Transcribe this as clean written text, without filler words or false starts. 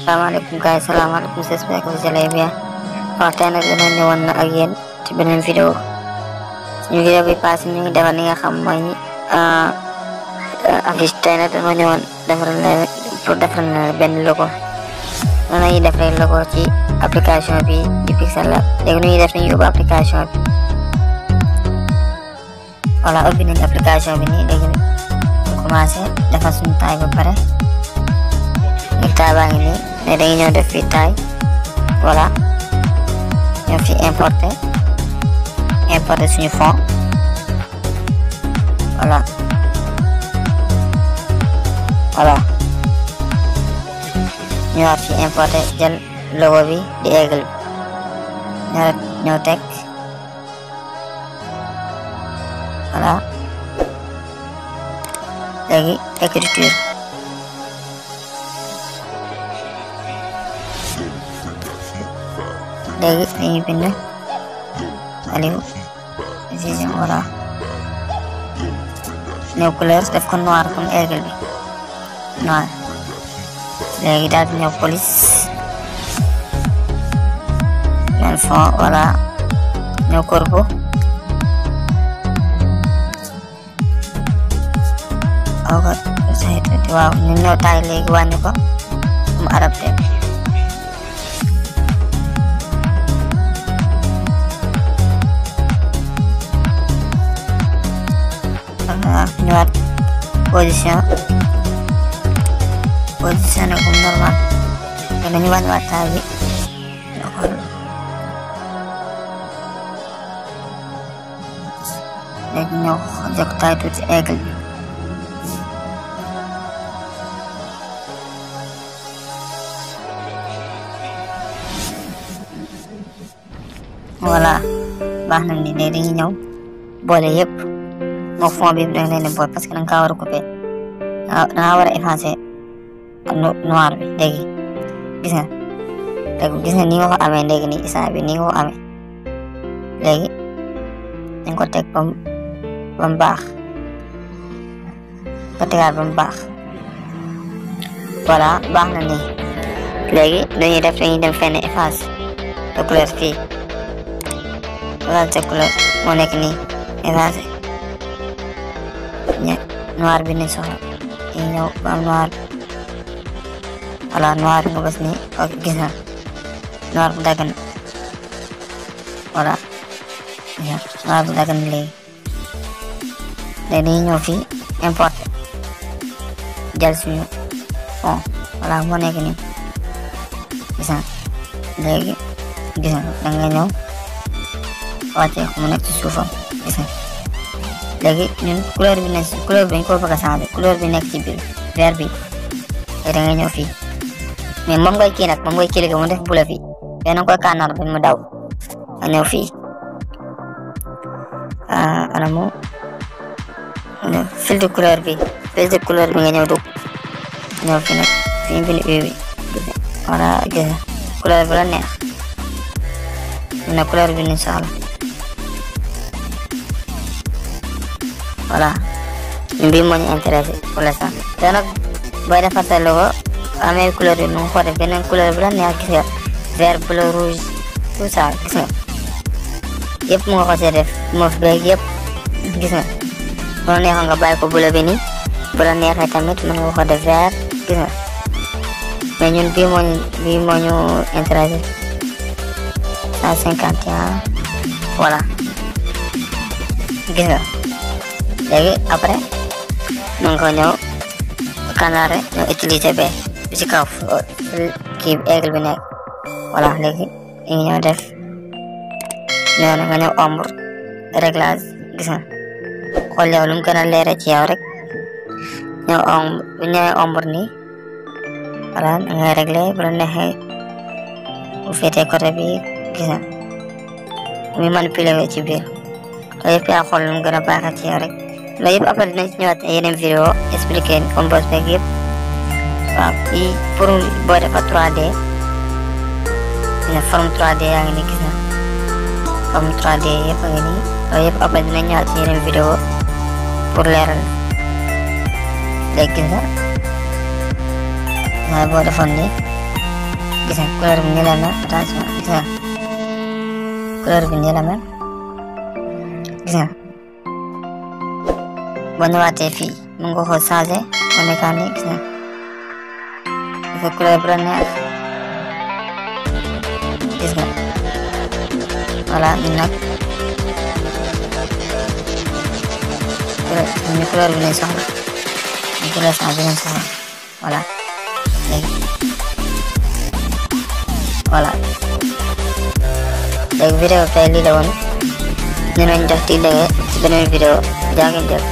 Assalamualaikum guys, assalamualaikum, j'espère que vous allez bien. Waaw tey nag dina ñëwoon na ak yéen ci beneen vidéo. Suñu vidéo bi passé ñu ngi defar li nga xam mooy affiche. Tey nag dañoo ñëwoon defar na benn logo. Noonu la ñuy def rek logo ci application bi di Pixel Lab. Léegi nu ñuy def nañu ubbi application bi. Voilà, ubbi nañu application bi nii. Léegi ñu commencé defar suñu taille ba pare. Taille baa ngi nii ne dañuy ñëw def fii taille. Voilà, ñëw fi importer suñu fond. Voilà ñëwaat fi importer jël logo bi di aigle bi ñëw teg. Voilà, léegi écriture léegi dañuy bind Aliou Vision. Voilà, ñëw couleur def ko noir comme aigle bi noir. Léegi daal di ñëw police même fond. Voilà, ñëw corbeau. Waaw ñu ñëw taay léegi wàññi ko mu adapté. Ñëwaat position na comme normal. Léegi dañu wàññiwaat taay bi léegi ñëw jokk taay tuuti aigle bi. Voilà, baax na ni. Léegi dañuy ñëw boole yëpp moom fond bi da nga leen di boole parce que da nga kaa war a couper. Da nga war a effacer noir bi. Léegi gis nga ni nga ko amee léegi nii instant bi ni nga ko amee. Léegi dañ ko teg ba mu baax, ko tegaat ba mu baax. Voilà, baax na nii. Léegi dañuy dem fenn efface de couleur fii. Voilà, sa couleur moo nekk nii effacé. Noir bi ni soxla yi ñëw ba am noir. Voilà, noir bi nga bës nii. Ok, gis na noir bu dagg na. Voilà, noir bu dagg na léegi. Dañuy ñëw fii importer jël suñu fond. Voilà, moo nekk nii gis na. Léegi gis na da nga ñëw wàcce ko mu nekk ci suufam. Gis nga léegi ñun couleur bi dañ ko bëgg a changer. Couleur bi nekk ci biir vert bi te da ngay ñëw fii mais moom ngay kii nag moom ngay cliquer mu def bula fii. te na koy kànnaar bañ mu daw nga ñëw fii anamu fil de couleur bi nga ñëw dugg ñëw fi nag fi bind U bi. Voilà, gis nga couleur bi la neex na couleur bi ni soxla. Voilà, ñun bii moo ñu intéressé pour l'instant. te nag booy defar sa logo amee couleur bi nu nga ko def beneen couleur bi la neex. Gis nga vert, bleu, rouge, tout ça. Gis nga yëpp mu nga ko see def moof beeg yëpp. Gis nga bu la neexoon nga bàyyi ko bleu bi nii. Bu la neexee tamit mën nga ko def vert. Gis nga mais ñun bii moo ñu intéressé 151. voilà, gis nga léegi après mën nga ko ñëw kanaare ñëw utiliser bi ci kaw kii aigle bi nekk. voilà, léegi dañuy ñëw def noonu nga ñëw ombre réglage. gis nga xool yow lu mu gën a leere ci yow rek ñëw ombre. bu ñëwee ombre nii voilà da ngay régler bu la neexee bu féetee côté bi. gis nga muy manipuler ci biir loolu yëpp yaa xool lu mu gën a baaxee ci yow rek. loolu yëpp après dinañ ci ñëwaat yeneen vidéo expliquer compose beeg yëpp. waaw fii pour boo defar 3D forme 3D yaa ngi nii. gis nga forme 3D yëpp a ngi nii. loolu yëpp après dinañ ñëwaat ci yeneen vidéo pour leeral. léegi gis nga boo defoon nii gis nga couleur bi nii la mel attention gis nga couleur bi nii la mel gis nga boo ñëwaatee fii mën nga ko changer mu nekkaat nii gis nga dafa couleur bu la neex gis nga voilà ñun nag ñu couleur bi lañ soxla ñu couleur bi lañ soxla voilà léegi voilà léegi vidéo tey lii la woon ñu nañ jox dig daje ci beneen vidéo jaa ngeen jëf